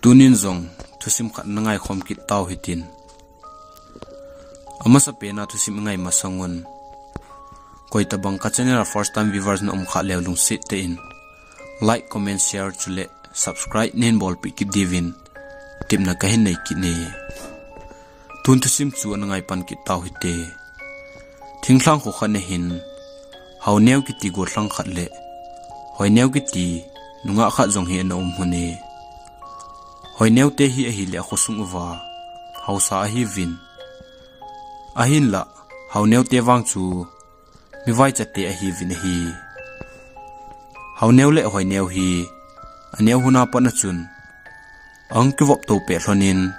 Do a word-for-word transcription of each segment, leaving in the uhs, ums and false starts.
Tunin jong thusim khat na ngaikhom kit tau hitin. Amasapen a thusim ngai masangun, koitabang ka channel a first time viewers na um khah leu lungset tah in like, comment, share chule subscribe nei bolpeh kit diuvin tepna kahin nei kit e. Tun thusim chu ana ngai pan kit tau hite. Thinglhang kho khat na hin, Haoneo kiti gollhang khat le Hoineo kiti nungah khat jong hi ana um lhon e. Hoineo te hi ahile akhosung uva haosa ahiuvin, ahinlah Haoneo te vang chu mivaicha te ahiuvin ahi. Haoneo le Hoineo hi aneo lhon a pat na chun ahung kivop to peh lhonin,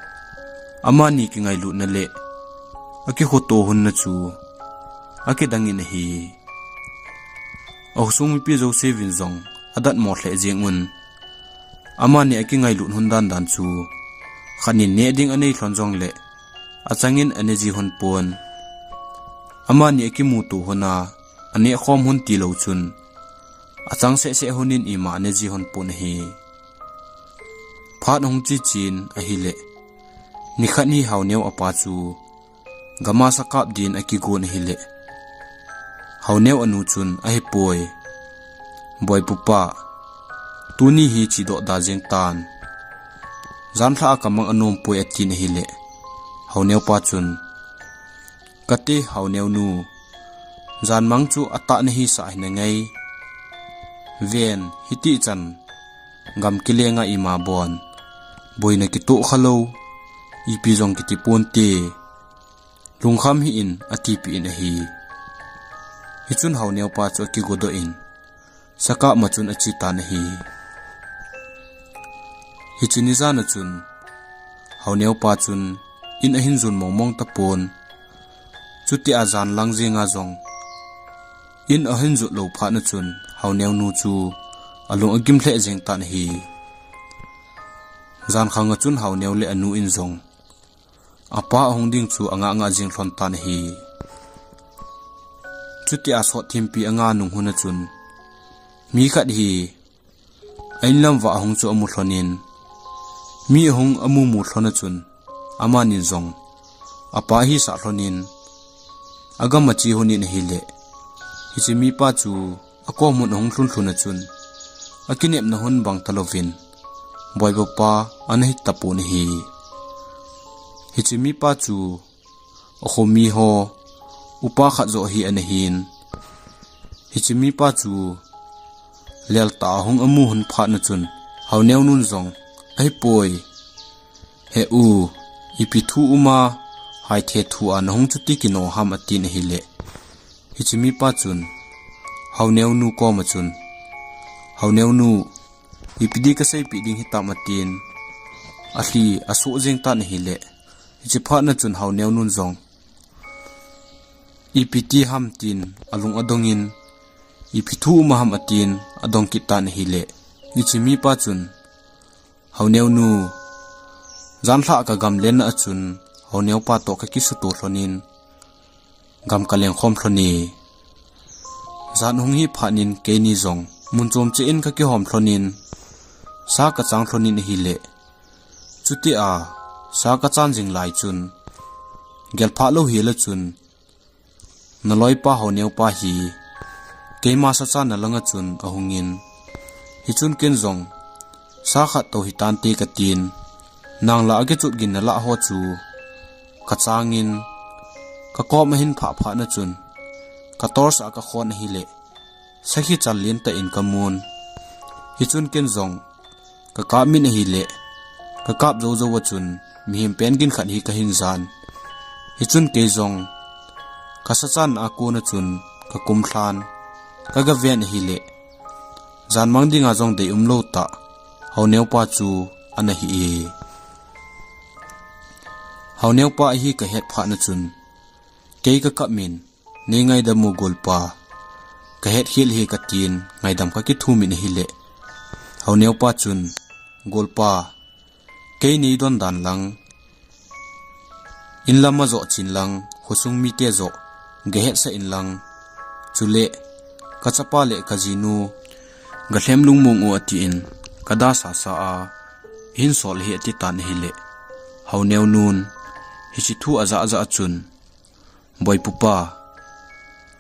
amani kingailutna le akikhoto lhonna chu akidang in ahi. Akhosung mipi jouse vin jong adatmo lheh jeng un, amani akingailut lhon dan dan chu khat nin neh ding anei lhon jongle achangin ane ji lhon pon. Amani akimuto lhon a aneh khom lhon tilou chun achang sehseh lhonin ima ane ji lhon pon ahi. Phat ahung che chen ahile, nikhat hi Haoneo apa chu gam a sa kap din akigon ahile, Haoneo anu chun, "Ahipoi, Boipu pa, tuni hi chedoh da jeng tan. Janlhah a kamang anom poi," atin ahile, Haoneo pa chun, "Kati Haoneo nu, janmang chu atah nahisah hi nangai. Ven, hiti chan gam kilenga ima bon boina kitoh khalou, ipi jong kiti ponte. Lungkham hih in," atipeh in ahi. Hichun Haoneo pa chu akigodoh in, sa kap ma chun ache tan ahi. Hiche ni jan a chun, Haoneo pa chun in ahin jon mongmong tapon. Chutia jan lang jenga jong in ahin jot lou phat na chun, Haoneo nu chu alung agim lheh jeng tan ahi. Jan khang a chun Haoneo le anu in jong apa ahung ding chu angah ngah jeng lhon tan ahi. Chutia sot thimpi anga nung lhon a chun, mi khat hi a inlam uva ahung chu amu lhonin, mi ahung amu mu lhon a chun, amanin jong apa ahisah lhonin, agam ache lhonin ahile, hiche mipa chu akom hon ahung lhun lhun a chun, akinepna hon bang talouvin, Boipu pa ana hi tapon ahi. Hiche mipa chu akhomi ho upa khat joh hi ana hin. Hiche mipa chu leltah a hung amu lhon phat na chun, Haoneo nun jong, "Ahipoi, he u, ipi thu um a, haithe thu a nahung chuti kino ham?" atin ahile, hiche mipa chun Haoneo nu kom a chun, "Haoneo nu, ipi di kaseipeh ding hitam?" atin, alhi asoh jeng tan ahile, hiche phat na chun Haoneo nun jong, "Ipi ti ham?" tin alung adongin, "Ipi thu um a ham?" atin adong kit tan ahile, hiche mipa chun, "Haoneo nu, janlhah a kagam lenna a chun Haoneo pa toh kakisuto lhonin, gam kaleng khom lhon e. Jan hung hi phat nin keini jong mun chom cheh in kakihom lhonin, sa kachan lhonin ahile, chutia sa kachan jing lai chun, gelphah lou hel a chun, naloipa Haoneo pa hi keima sa channa lang a chun ahungin, hichun ken jong sa khat tou hitante katin, nang lah a kichot gin nalah ho chu kachangin, kakom ahin phah phat na chun, ka torch a kakhon ahile, sakhi chal lentah in kamun. Hichun ken jong kakap min ahile, kakap jou jou a chun mihem pen gin khat hi kahin jan. Hichun kei jong kasa channa a kon a chun kakum lhan, kagaven ahile, janmang dinga jong deium lou tah Haoneo pa chu ana hi e. Haoneo pa ahi kahet phat na chun, kei kakap min, "Nei ngaidam o golpa, kahet khel e," katin, ngaidam kakithum in ahile, Haoneo pa chun, "Golpa, kei nei don dan lang, inlam a joh chen lang, khosung mite joh gahetsah in lang, chule kachapa le kajinu galhem lungmong o," atin, kadasasa a, Ihin sol ahi ati tan ahile, Haoneu nun hiche thu aja aja chun, Boipu pa,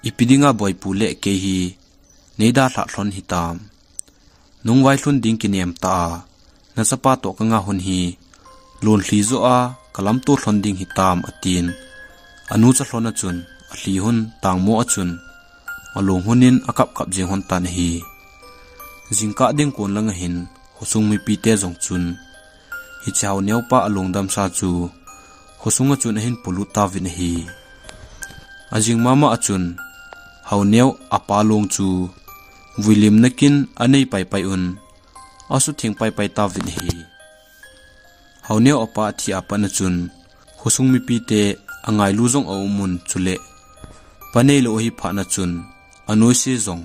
ipi dinga Boipu le kei hi nei dalhah lhon hitam. Nungvai lhun ding kinem ta a, nachapa toh kanga hun hi, lon lhi jo a, kalamto lhon ding hitam, atin. Anu cha lhon a chun, alhi hun, tangmo a chun, along hun in akap kap jeng hon tan ahi. Jingkah ding kon langa hin, khosung mipite jong chun, hiche Haoneu pa along damsa chu, khosunga chun ahin polut tauvin ahi. Ajing mama a chun, Haoneu apa long chu, vuilimna kin anei paipai un, asutheng paipai tauvin ahi. Haoneu apa athi a pat a chun, khosung mipite angailu jong aum un chule, pa neilou ahi phat a chun, anoise jong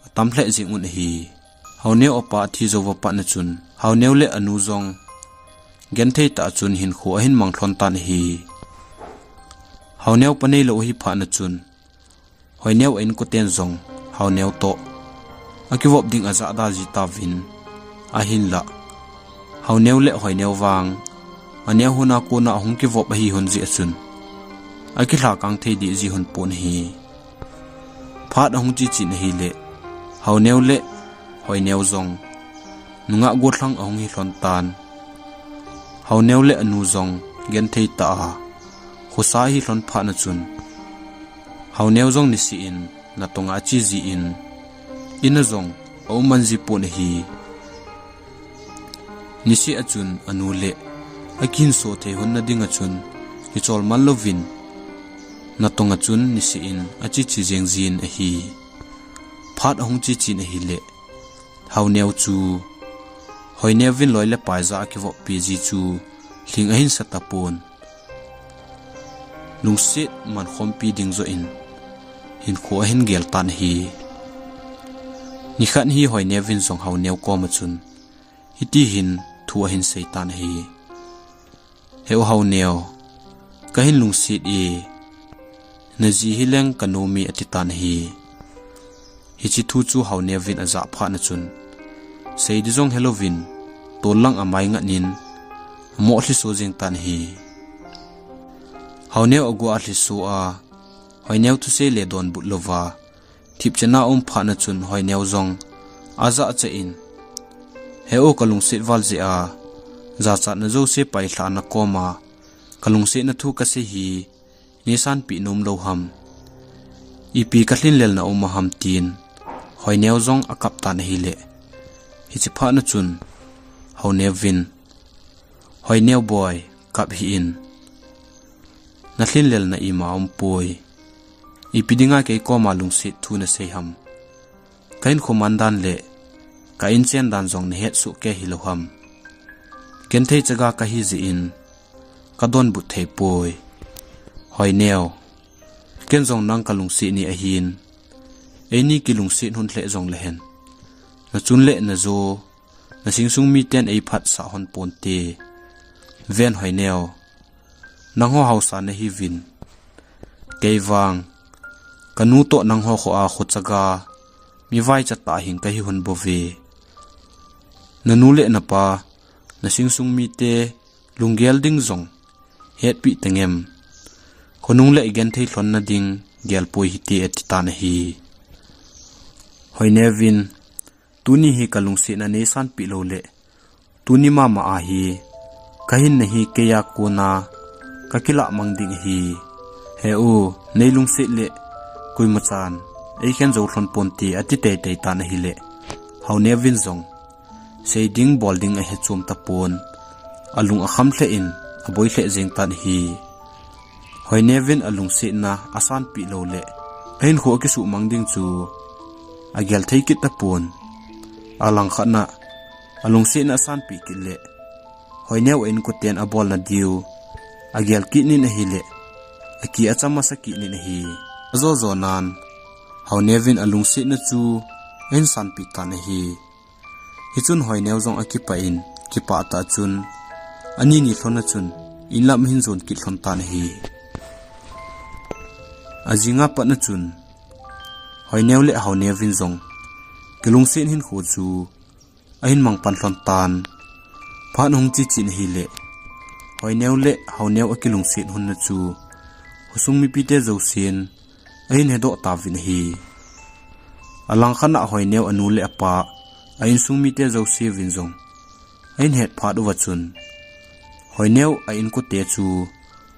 atam lheh jeng un ahi. Haoneu apa athi jouva pat a chun, Haoneu le anu jong genthei tah a chun hinkho ahin mang lhon tan ahi. Haoneu pa neilou ahi phat a chun, Hoineu a inkoten jong Haoneu toh akivop ding ajahda ji tauvin, ahinlah Haoneu le Hoineu vang aneo hon a kona ahung kivop ahi hon jeh a chun, akilhakang thei deh ji hon pon ahi. Phat ahung che chen ahile, Haoneu le Hoineu jong nungah gollhang ahung hi lhon tan. Haoneu le anu jong genthei tah a khosa ahi lhon phat a chun, Haoneu jong niseh in natonga ache jin, in a jong aum man ji pon ahi. Niseh a chun anu le akihinso thei hon na ding a chun kichol man louvin, natonga chun niseh in ache che jeng jin ahi. Phat ahung che chen ahile, Haoneu chu Hoineu vin loi le pai ja akivoppi ji chu lhing ahin sa tapon, lungset mankhompi ding joh in hinkho ahin gel tan ahi. Nikhat hi Hoineu vin jong Haoneu koma chun hiti hin thu ahin sei tan ahi. He u Haoneu, kahin lungset e, naji hileng kanom e ati tan ahi. Hiche thu chu Haoneu vin ajah phat a chun, sei ding jong helouvin, tol lang amai ngat in, amo lhiso jeng tan ahi. Haoneu agu a lhiso a, Hoineu thusei le donbut louva, thipchen a um phat a chun Hoineu jong ajah cheh in, he u kalungset val jeh a, jachatna jouse pailha nakoma, kalungsetna thu kasei hi, neisanpeh nom lou ham. Ipi kalhinlelna um a ham tin, Hoineu jong akap tan ahile. Hiche phat a chun, Haoneu vin, Hoineu boi, kap hih in. Nalhinlelna ima umpoi. Ipi dinga kei koma lungset thu nasei ham. Kahinkho man dan le ka inchen dan jong nahet soh kei hilou ham. Genthei chaga kahi jeh in kadonbut thei poi. Hoineu, ken jong nang kalungset ni ahin. Eini kilungset hon lheh jong lehen, nachun le najo, nasingsung miten eiphatsah hon ponte. Ven Hoineu, nangho haosa nahiuvin. Kei vang, kanu toh nangho kho a khochaga, mi vaicha tah hin kahi hon bouve. Nanu le napa, nasingsung mite, lunggel ding jong hetpeh tangem. Khonung le igenthei lhonna ding gelpoi hite ati tan ahi. Hoineu vin, tuni hi kalungsetna neisanpeh lou le, tuni mama ahi, kahinna hi keiya kona kakilah mang ding ahi. He u, neilungset le, koimachan eikhen jou lhon ponte ati teitei tan ahile, Haoneu vin jong sei ding bol ding ahe chom tapon, alung akham lheh in aboi lheh jeng tan ahi. Hoineu vin alungsetna asanpeh lou le, ahinkho akisuhmang ding chu agel thei kit tapon. Alangkhat na, alungsetna asanpeh kit le, Hoineu a inkoten abolna diu agel kit in ahile, aki acham masa kit in ahi. Ajo jonan, Haoneu vin alungsetna chu ahin sanpeh tan ahi. Hichun Hoineu jong akipah in, kipah tah chun, ani ni lhon a chun, inlam ahin jon kit lhon tan ahi. Ajing a pat a chun, Hoineu le Haoneu vin jong kilungset hinkho chu ahin mang pan lhon tan. Phat hung che chin ahile, Hoineu le Haoneu akilungset hunna chu khosung mipite jousen ahin hedoh tauvin ahi. Alangkhat a Hoineu anu le apa, a insung mite jouse vin jong ahin het phat uva chun, Hoineu a inkote chu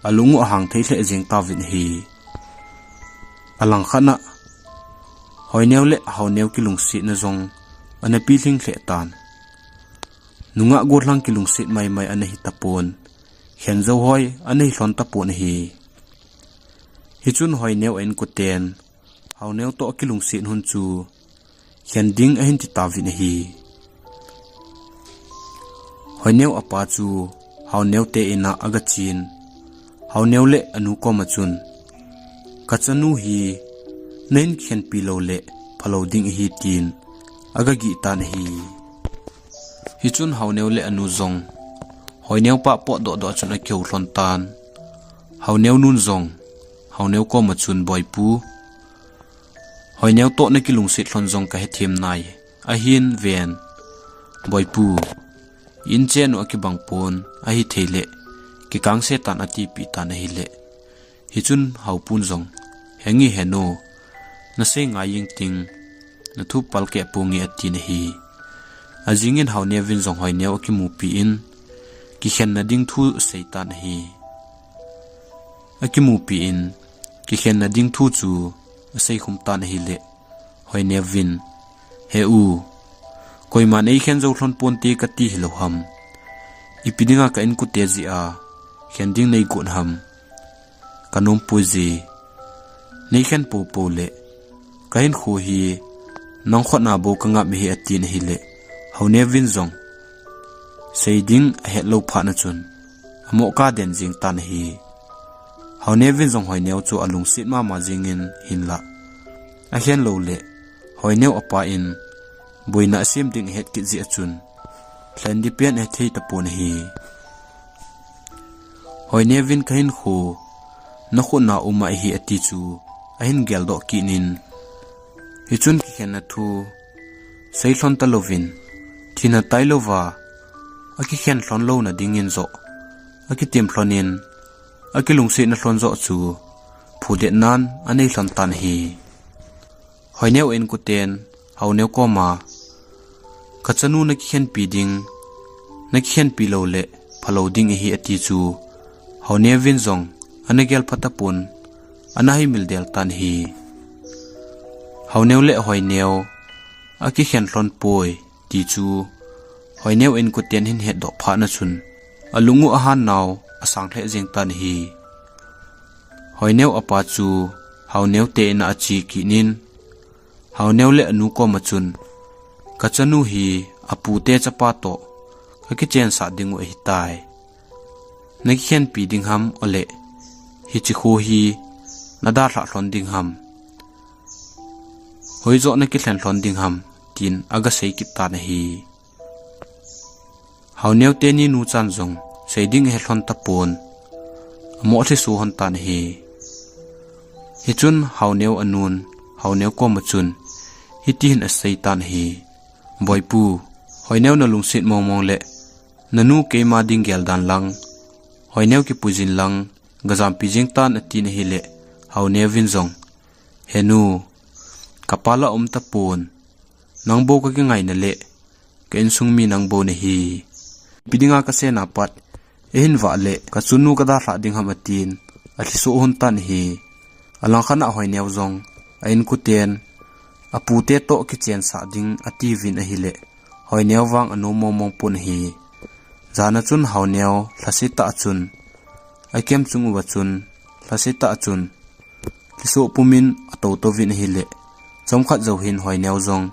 alung u ahang thei lheh jeng tauvin ahi. Alangkhat a Hoineu le Haoneu kilungsetna jong ana pilhing lheh tan. Nungah gollhang kilungset maimai ana hi tapon, khen jou hoi ana hi lhon tapon ahi. Hichun Hoineu a inkoten Haoneu toh akilungset hun chu khen ding ahin ti tauvin ahi. Hoineu apa chu Haoneu te in a agachen, Haoneu le anu koma chun, "Kachanu hi nahin kikhenpi lou le phalou ding ahi," tin agagih tan ahi. Hichun Haoneu le anu jong Hoineu pah potdoh doh a chun akihou lhon tan. Haoneu nun jong Haoneu koma chun, "Boipu, Hoineu toh nakilungset lhon jong kahethem nai. Ahin ven, Boipu, inchen u akibang pon, ahithei le kikangse tan," atipeh tan ahile. Hichun Haopun jong, "Henge henu, nasei ngai jeng ting, nathu palkeh ponge," atin ahi. Ajingin Haoneu vin jong Hoineu akimupi in, kikhenna ding thu asei tan ahi. Akimupi in, kikhenna ding thu chu asei khum tan ahile, Hoineu vin, "He u, koiman eikhen jou lhon ponte kati hilou ham? Ipi dinga ka inkote jeh a khen ding neigot ham? Kanom poi je. Neikhen poupou le kahinkho hi nang khut a bou kangap ahi," atin ahile, Haoneu vin jong sei ding ahet lou phat a chun, amoh kaden jeng tan ahi. Haoneu vin jong Hoineu chu alungset mama jingin hinlah, akhen lou le Hoineu apa in boina asem ding ahet kit jeh a chun, lhen ding pen ahethei tapon ahi. Hoineu vin, "Kahinkho nakhut a um ahi," ati chu ahin geldoh kit in, hichun kikhenna thu sei lhon talouvin, thina tailouva akikhen lhon louna dingin joh akitim lhon in, akilungsetna lhon joh chu phudetnan anei lhon tan ahi. Hoineu inkoten Haoneu koma, "Kachanu nakikhenpi ding, nakikhenpi lou le phalou ding ahi," ati chu Haoneu vin jong ana gel phatapon, ana haimil del tan ahi. Haoneu le Hoineu akikhen lhon poi ti chu Hoineu inkoten ahin hetdoh phat a chun, alung u ahan nau asang lheh jeng tan ahi. Hoineu apa chu Haoneu te in a ache kit in, Haoneu le anu koma chun, "Kachanu hi apute chapa toh kakichensah ding u ahitai. Nakikhenpi ding ham, ole hiche kho hi nadalhah lhon ding ham? Hoijoh nakilhen lhon ding ham?" tin agasei kit tan ahi. Haoneu teni nu chan jong sei ding ahe lhon tapon, amoh lhiso lhon tan ahi. Hichun Haoneu anun Haoneu koma chun hiti hin asei tan ahi. "Boipu, Hoineu nalungset mongmong le nanu keima ding gel dan lang, Hoineu kipuijin lang gajampi jing tan," atin ahile, Haoneu vin jong, "Henu, kapa la um tapon, nang bou kakingaina le ka insung mi nang bou nahi. Ipi dinga kasena pat eihin vah le kachanu kadalhah ding ham?" atin alhiso lhon tan ahi. Alangkhat a Hoineu jong a inkoten apute toh kichensah ding atiuvin ahile, Hoineu vang anom mongmong pon ahi. Jan a chun Haoneu lhasetah a chun, akem chung uva chun lhasetah a chun lhiso pumin atou touvin ahile, chomkhat jou hin Hoineu jong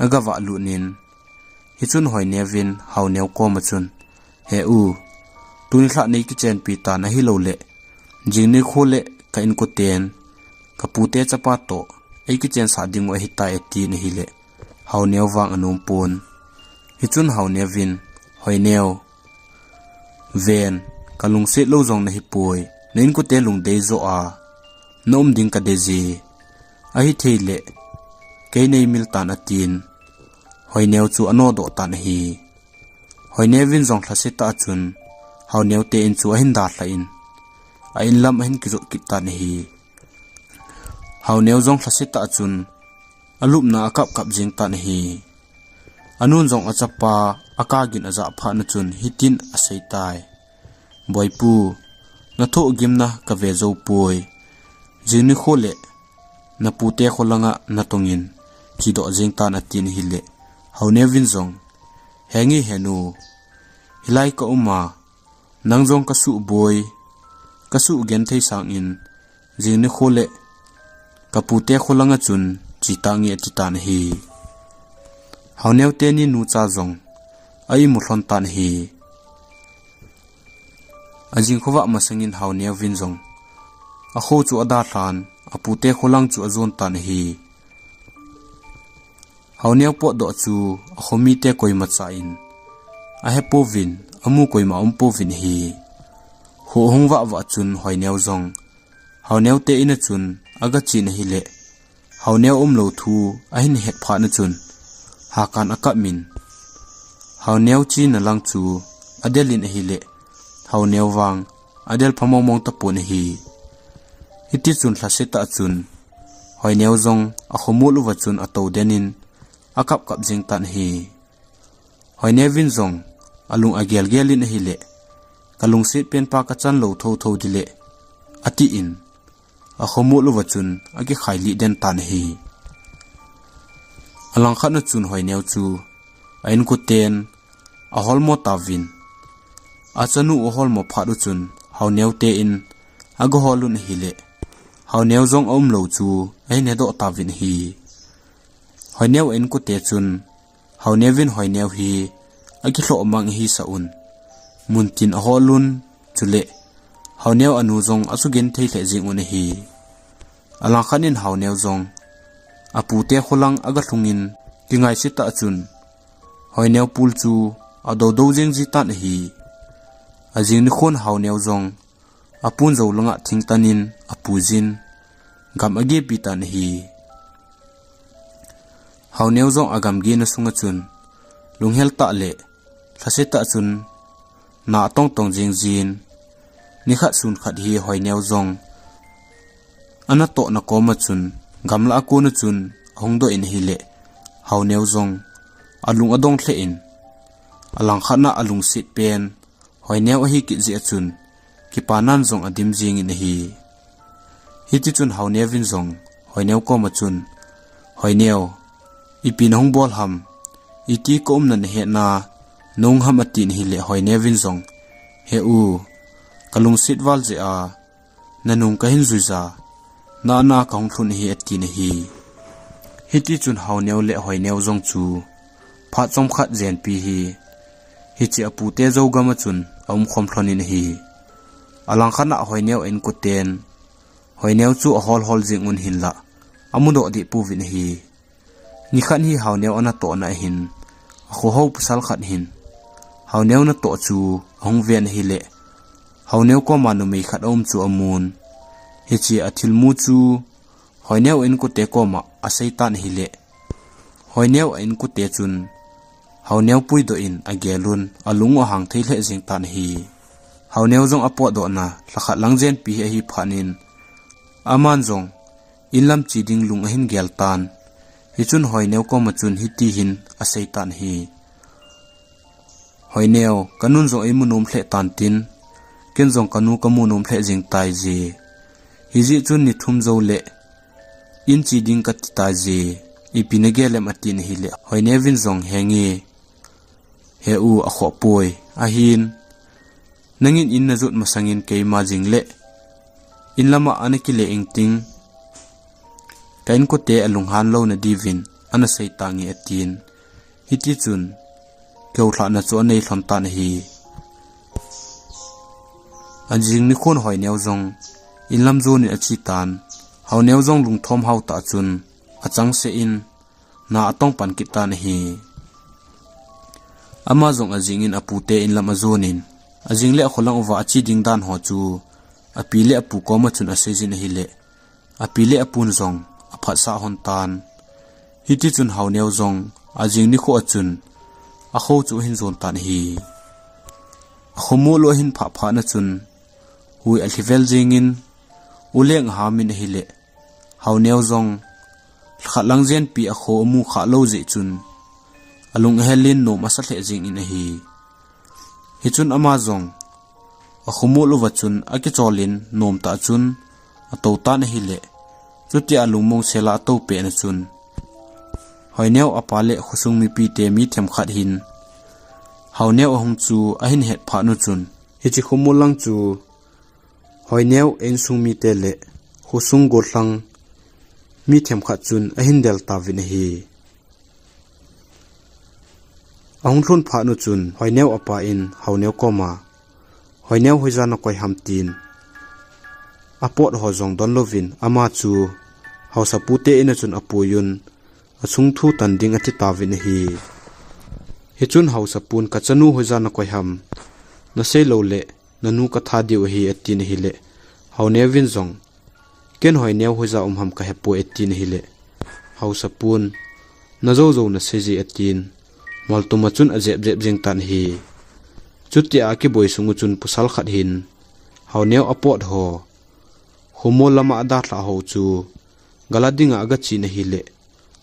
agavah lut in, hichun Hoineu vin Haoneu koma chun, "He u, tuni lhah neikichenpi tan ahilou le, jing nikho le ka inkoten kapute chapa toh eikichensah ding u ahitai," atin ahile, Haoneu vang anom pon. Hichun Haoneu vin, "Hoineu, ven, kalungset lou jong nahipoi, na inkote lungdei joh a naum ding kadei je. Ahithei le kei neimil tan," atin Hoineu chu anodoh tan ahi. Hoineu in jong lhasetah a chun Haoneu te in chu ahin dalha in, a in lam ahin kijot kit tan ahi. Haoneu jong lhasetah a chun alupna akap kap jing tan ahi. Anun jong achapa akap gin ajah phat na chun hitin asei tai. Boipu, na thohgimna kave jou poi. Jing nikho le na pute kho langa natong in chedoh jing tan atin ahile, Haoneu in jong, He nge henu, hilai ka um a, nang jong ka suboi, ka sugenthei sang in, jing nikho le ka pute kho langa chun che tange ati tan ahi. Haoneu teni nucha jong a imu lhon tan ahi. Ajing khovah masang in Haoneu in jong akho chu adalhan, apute kho lang chu ajon tan ahi. Haoneu potdoh chu akho mite koimacha in ahe pouvin, amu koima aum pouvin ahi. Kho ahung vah vah chun Hoineu jong Haoneu te in a chun aga chen ahile, Haoneu umlou thu ahin het phat na chun hakan akap in, Haoneu chena lang chu adel in ahile, Haoneu vang adel pha mong mong tapon ahi. Hiti chun lhasetah a chun Hoineu jong akhomol uva chun atou den in akap kap jing tan ahi. Hoineu in jong alung agel gel in ahile, ka lungset pen pa ka chan lou tho tho dile, ati in, akhomol uva chun akikhai lih den tan ahi. Alangkhat na chun Hoineu chu a inkoten aholmo tauvin, achanu aholmo phat u chun Haoneu te in aga hol un ahile, Haoneu jong aumlou chu ahin hedoh tauvin ahi. Hoineu a inkote chun Haoneu in Hoineu hi akilhoh mang ahi sa un, muntin ahol un, chule Haoneu anu jong asugenthei lheh jing un ahi. Alangkhat in Haoneu jong apute kho lang aga lhung in, kingaise tah a chun Hoineu pul chu adou dou jing ji tan ahi. Ajing nikhon Haoneu jong apun jou langa thing tan in apu jin, gam agepi tan ahi. Haoneu jong agam gena sunga chun lunghel tah le lhase tah chun na atong tong jing jin, nikhat sun khat hi Hoineu jong anatohna koma chun gamla a kona chun ahung doh in ahile, Haoneu jong alung adong lheh in, alangkhat na alungset pen Hoineu ahi kit jeh a chun kipanan jong adim jing in ahi. Hiti chun Haoneu in jong Hoineu koma chun, Hoineu, ipi nahung bol ham, iti ka umna nahet na nahung ham atin ahile, Hoineu in jong, He u, ka lungset val jeh a nanung kahin juija, na na kahung lhun ahi atin ahi. Hiti chun Haoneu le Hoineu jong chu phat chomkhat jenpi hi hiche apute jou gam a chun aumkhom lhon in ahi. Alangkhat na Hoineu a inkoten Hoineu chu ahol hol jing un hinlah amudoh deh pouvin ahi. Nikhat hi Haoneu anatohna ahin, akhohou pasal khat hin Haoneu natoh chu ahung ven ahile, Haoneu koma numei khat aum chu amun. Hiche athilmu chu Hoineu a inkote koma asei tan ahile, Hoineu a inkote chun Haoneu puidoh in agel un, alung u ahang thei lheh jeng tan ahi. Haoneu jong apotdohna lhakhat lang jenpi hi ahi phat in, aman jong inlam che ding lung ahin gel tan. Hichun Hoineu koma chun hiti hin asei tan ahi. Hoineu, kanun jong eimu nom lheh tan tin, ken jong kanu kamu nom lheh jeng tai je. Hijeh chun ni thum jou le in che ding kati tai je. Ipi nagel em atin ahile, Hoineu in jong, He nge, He u, akhoh poi. Ahin, nangin in najot masangin keima jing le in lama ana kile ingting, ka inkote alunghan louna diuvin ana sei tange atin. Hiti chun kihoulhahna chu anei lhon tan ahi. Ajing nikhon Hoineu jong inlam jon in ache tan. Haoneu jong lungthom hao tah chun achangseh in na atong pan kit tan ahi. Ama jong ajing in apute inlam ajon in, ajing le akholang uva ache ding dan ho chu api le apu koma chun asei jin ahile, api le apun jong aphatsah lhon tan. Hiti chun Haoneu jong ajing nikho a chun akho chu ahin jon tan ahi. Akhomol u ahin phah phat na chun, hui alhi vel jingin, u leng ahamin ahile, Haoneo jong, lhakhat lang jenpi akho amu kha lou jeh chun, alung ahelin nom asa lheh jingin ahi. Hichun ama jong, akhomol uva chun akicholin nom tah chun atou tan ahile, chutia lungmong sela atou pet na chun, Haoneo apa le khosung mipite mi themkhat hin, Haoneo ahung chu ahin het phat nu chun, hiche khomol lang chu, Haoneo insung mite le khosung gollhang mi themkhat chun ahin del tauvin ahi. Ahung lhun phat nu chun Haoneo apa in Haoneo koma, Haoneo hoija nakoi ham tin, apot ho jong don louvin ama chu haosapu te in a chun apuiyun, achung thu tan ding ati tauvin ahi. Hichun haosapun kachanu hoija nakoi ham, nasei lou le, nanu katha diu ahi atin ahile, Haoneo vin jong, ken Haoneo hoija um ham kahepoi atin ahile, haosapun, najou jou nasei ji atin, moltum a chun ajep jep jing tan ahi. Chutia akiboi sung u chun pasal khat hin, Haoneo apot ho, khomol lama adalhah ho chu, gala dinga aga chen ahile,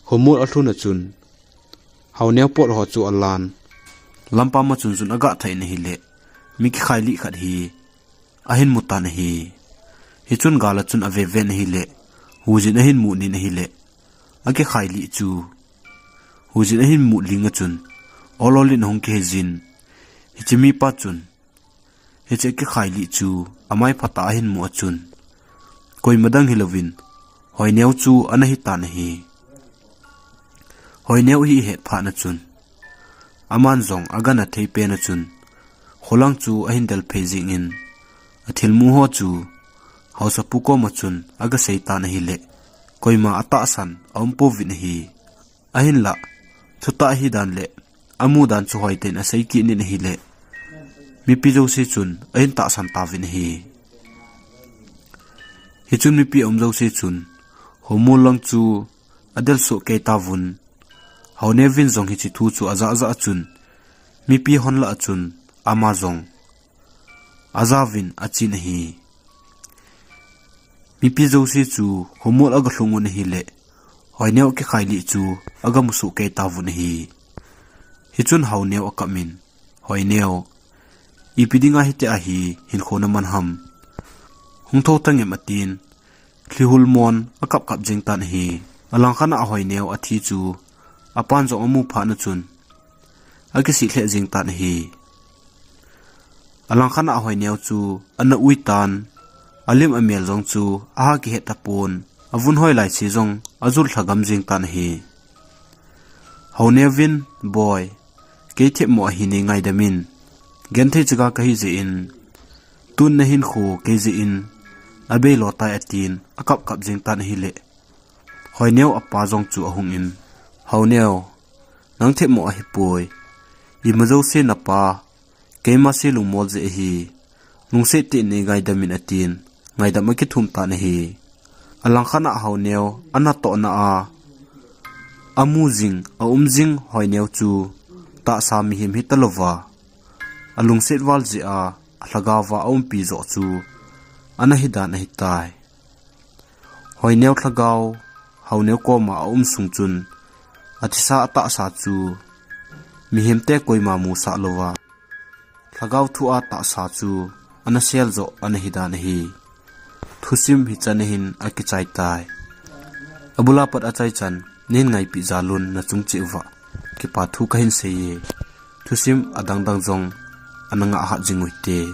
khomol alhun a chun, Haoneo pot ho chu alan, lampam a chun chun aga thah in ahile, mi kikhai lih khat hi, ahin mu tan ahi. Hichun gala chun ave ven ahile, hujin ahin mut nin ahile, akikhai lih chu, hujin ahin mut ling a chun, ol ol in ahung kihei jin, hiche mipa chun, hiche akikhai lih chu, amai phat a ahin mu a chun, koima dang hilouvin, Haoneo chu ana hi tan ahi. Haoneo hi ahet phat na chun, aman jong aga na thei pen a chun, kholang chu ahin del phei jingin, athilmu ho chu, haosapu koma chun aga sei tan ahile, koima atahsan aum pouvin ahi. Ahinlah, thutah ahi dan le, amu dan chu hoiten asei kit nin ahile, mipi jouse chun ahin tahsan tauvin ahi. Hichun mipi aum jouse chun, khomol lang chu adel soh kei tauvin, Haoneo vin jong hiche thu chu aja ja a chun, mipi hon lah a chun, ama jong, ajauvin achen ahi. Mipi jouse chu khomol aga lhung un ahile, Haoneo kikhai lih chu aga musoh kei tauvin ahi. Hichun Haoneo akap in, Haoneo, ipi dinga hitia hi hinkho naman ham, hung thou tangem atin, lhihul mon akap kap jing tan ahi. Alangkhat a Haoneo athi chu, apan jong amu phat na chun, akisih lheh jing tan ahi. Alangkhat a Haoneo chu ana ui tan, alim amel jong chu aha kihet tapon, avun hoi lai se jong ajul lhagam jing tan ahi. Haoneo vin, boi, kei themmo ahi nei ngaidam in, genthei chaga kahi jeh in, tun nahinkho kei jeh in, abei lo tai atin, akap kap jing tan ahile, Haoneo apa jong chu ahung in, Haoneo, nang themmo ahipoi, ima jouse napa, keima se lungmol jeh ahi, lungset tah in nei ngaidam in atin, ngaidam akithum tan ahi. Alangkhat a Haoneo anatohna a, amu jing, aum jing Haoneo chu, tahsa mihem hita louva, alungset val jeh a, alhagao va aumpi joh chu, ana hi dan ahitai. Haoneo lhagao, Haoneo koma aum sung chun, athisa atahsa chu, mihemte koima musah louva, lhagao thu a tahsa chu, ana sel joh, ana hi dan ahi. Thusim hichan a hin akichai tai. Abul a pat achaichan, nahin ngaipeh jal un nachung cheh uva, kipa thu kahin sei e. Thusim adang dang jong, ana ngah hat jing uhite.